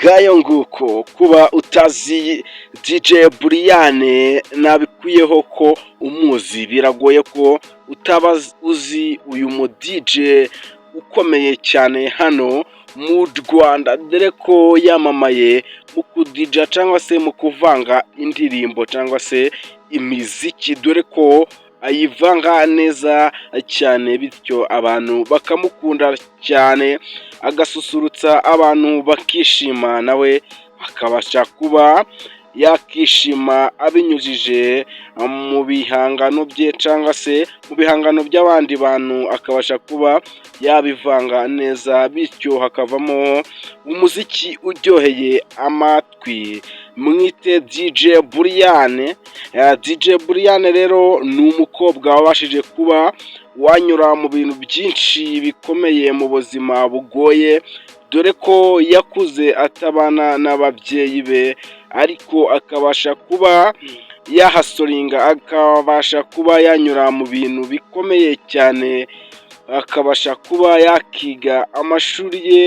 Ngayo nguko, kuba utazi DJ Brianne nabikuyeho ko umuzi, biragoye ko utaba uzi uyu mu DJ ukomeye cyane hano mu Rwanda, dore ko yamamaye mu kudija cyangwa se mu kuvanga indirimbo cyangwa se imiziki, dore ko ayivanga neza cyane, bityo abantu bakamukunda cyane, agasusurutsa abantu bakishima, nawe akabasha kuba yakishima abinyujije mu bihangano bye cyangwa se mu bihangano by'abandi bantu, akabasha kuba yabivanga neza, bityo hakavamo umuziki uryoheye amatwi. Mwite DJ Brianne. DJ Brianne rero ni umukobwa wabashije kuba wanyura mu bintu byinshi bikomeye mu buzima bugoye, dore ko yakuze atabana n'ababyeyi be, ariko akabasha kuba yahustlinga, akabasha kuba yanyura mu bintu bikomeye cyane, akabasha kuba yakiga amashuri ye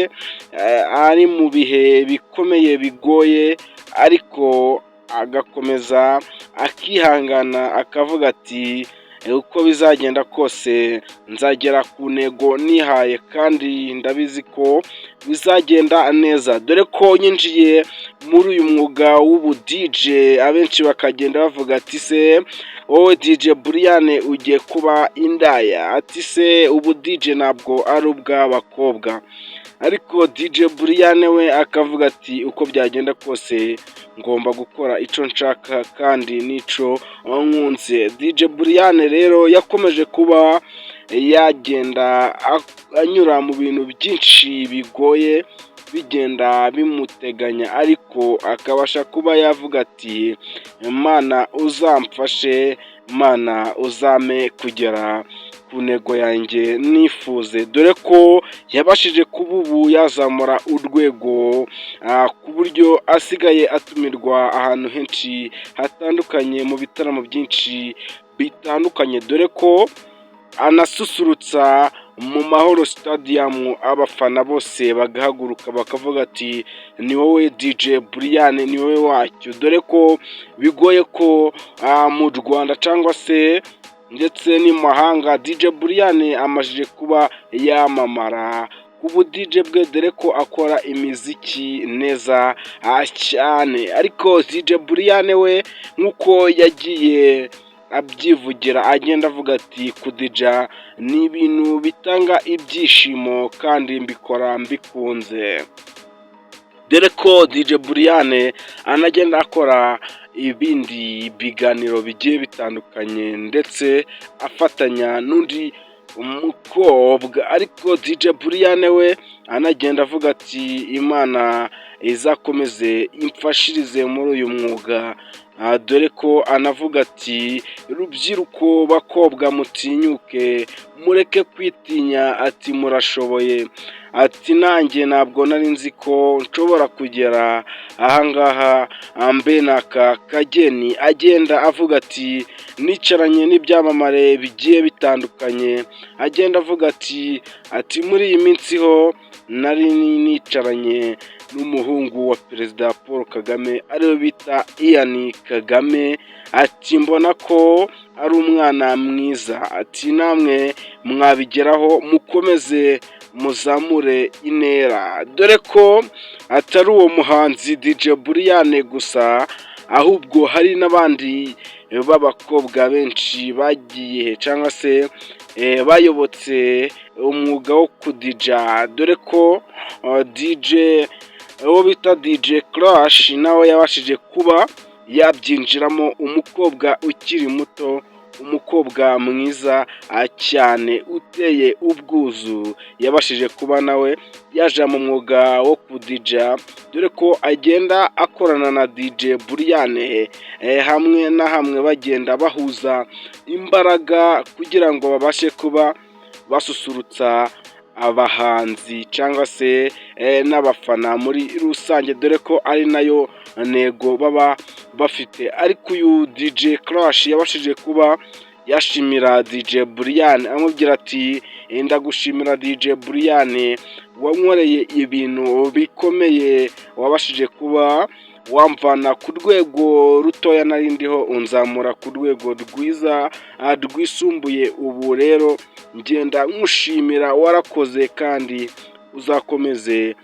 ari mu bihe bikomeye bigoye, ariko agakomeza akihangana, akavuga ati: "Uko bizagenda kose nzagera ku ntego nihaye kandi ndabizi ko bizagenda neza." Dore ko yinjiye muri uyu mwuga w'ubu DJ, abenshi bakagenda bavuga ati: "Se wowe DJ Brianne ugiye kuba indaya?" Ati: "Se ubu DJ ntabwo ari ubw'abakobwa?" Ariko DJ Brianne we akavuga ati: "Uko byagenda kose ngomba gukora icyo nshaka kandi n'icyo nkunze." DJ Brianne rero yakomeje kuba yagenda anyura mu bintu byinshi bigoye, bigenda bimuteganya, ariko akabasha kuba yavuga ati: "Mana uzamfashe, Mana uzampe kugera ku ntego yanjye nifuze." Dore ko yabashije kuba ubu yazamura urwego ku buryo asigaye atumirwa ahantu henshi hatandukanye mu bitaramo byinshi bitandukanye, dore ko anasusurutsa mu Mahoro Stadium, abafana bose bagahaguruka bakavuga ati: "Ni wowe DJ Brianne, ni wowe wacyo." Dore ko bigoye ko mu Rwanda cyangwa se ndetse n'imahanga DJ Brianne amajije kuba yamamara ku bu DJ bwe, dore ko akora imiziki neza cyane. Ariko DJ Brianne we, nk'uko yagiye abyivugira, agenda avuga ati: "Kudija ni ibintu bitanga ibyishimo kandi mbikora mbikunze." Dore ko DJ Brianne anagenda akora ibindi biganiro bigiye bitandukanye, ndetse afatanya n'undi mukobwa. Ariko DJ Brianne we anagenda avuga ati: "Imana izakomeze imfashirize muri uyu mwuga." Dore ko anavuga ati: "Rubyiruko, bakobwa, mutinyuke, mureke kwitinya." Ati: "Murashoboye." Ati: "Nanjye ntabwo nari nzi ko nshobora kugera ahangaha mbe n'aka kageni." Agenda avuga ati: "Nicaranye n'ibyamamare bigiye bitandukanye." Agenda avuga ati: "Muri iyi minsi ho nari nicaranye n'umuhungu wa Perezida Paul Kagame, ariwe bita Ian Kagame." Ati: "Mbona ko ari umwana mwiza." Ati: "Namwe mwabigeraho, mukomeze muzamure intera." Dore ko atari uwo muhanzi DJ Brianne gusa, ahubwo hari n'abandi b'abakobwa benshi bagiye cyangwa se bayobotse umwuga wo kudija, dore ko DJ uwo bita DJ Crash nawe yabashije kuba yabyinjiramo, umukobwa ukiri muto, umukobwa mwiza cyane uteye ubwuzu, yabashije kuba nawe yaja mu mwuga wo kudija, dore ko agenda akorana na DJ Brianne hamwe na hamwe, bagenda bahuza imbaraga kugira ngo babashe kuba basusurutsa abahanzi cyangwa se n'abafana muri rusange, dore ko ari nayo ntego baba bafite. Ariko uyu DJ Crash yabashije kuba yashimira DJ Brian, amubwira ati: "Ndagushimira DJ Brian, wankoreye ibintu bikomeye, wabashije kuba wamvana ku rwego rutoya nari ndiho unzamura ku rwego rwiza rwisumbuye. Ubu rero ngenda nkushimira, warakoze kandi uzakomeze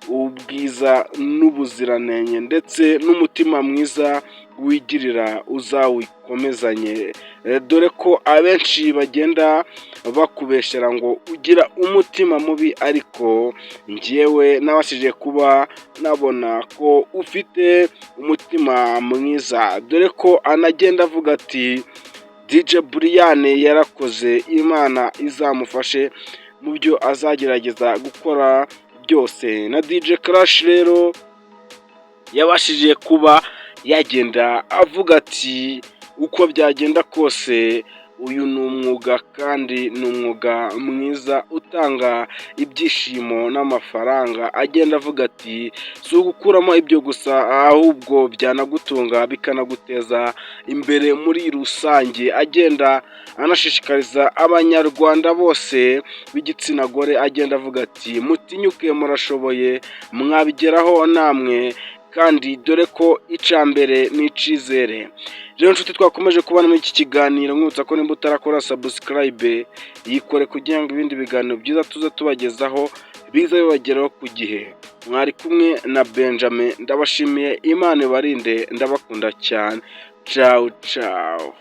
ubwiza n'ubuziranenge ndetse n'umutima mwiza wigirira uzawukomezanye, dore ko abenshi bagenda bakubeshyera ngo ugira umutima mubi, ariko njyewe nabashije kuba nabona ko ufite umutima mwiza." Dore ko anagenda avuga ati: "DJ Brian yarakoze, Imana izamufashe mu byo azagerageza gukora byose." Na DJ Crash rero yabashije kuba yagenda avuga ati: "Uko byagenda kose uyu ni umwuga kandi ni umwuga mwiza utanga ibyishimo n'amafaranga." Agenda avuga ati: "Si ugukuramo ibyo gusa, ahubwo byanagutunga bikanaguteza imbere muri rusange." Agenda anashishikariza Abanyarwanda bose b'igitsina gore, agenda avuga ati: "Mutinyuke, murashoboye, mwabigeraho namwe, kandi dore ko icya mbere ni icyizere." Rero nshuti twakomeje kubona muri iki kiganiro, mwibutsa ko nimba utarakora subscribe, yikore kugira ngo ibindi biganiro byiza tuze tubagezaho bize bibageraho ku gihe. Mwari kumwe na Benjamin, ndabashimiye, Imana ibarinde, ndabakunda cyane. Cawu cawu.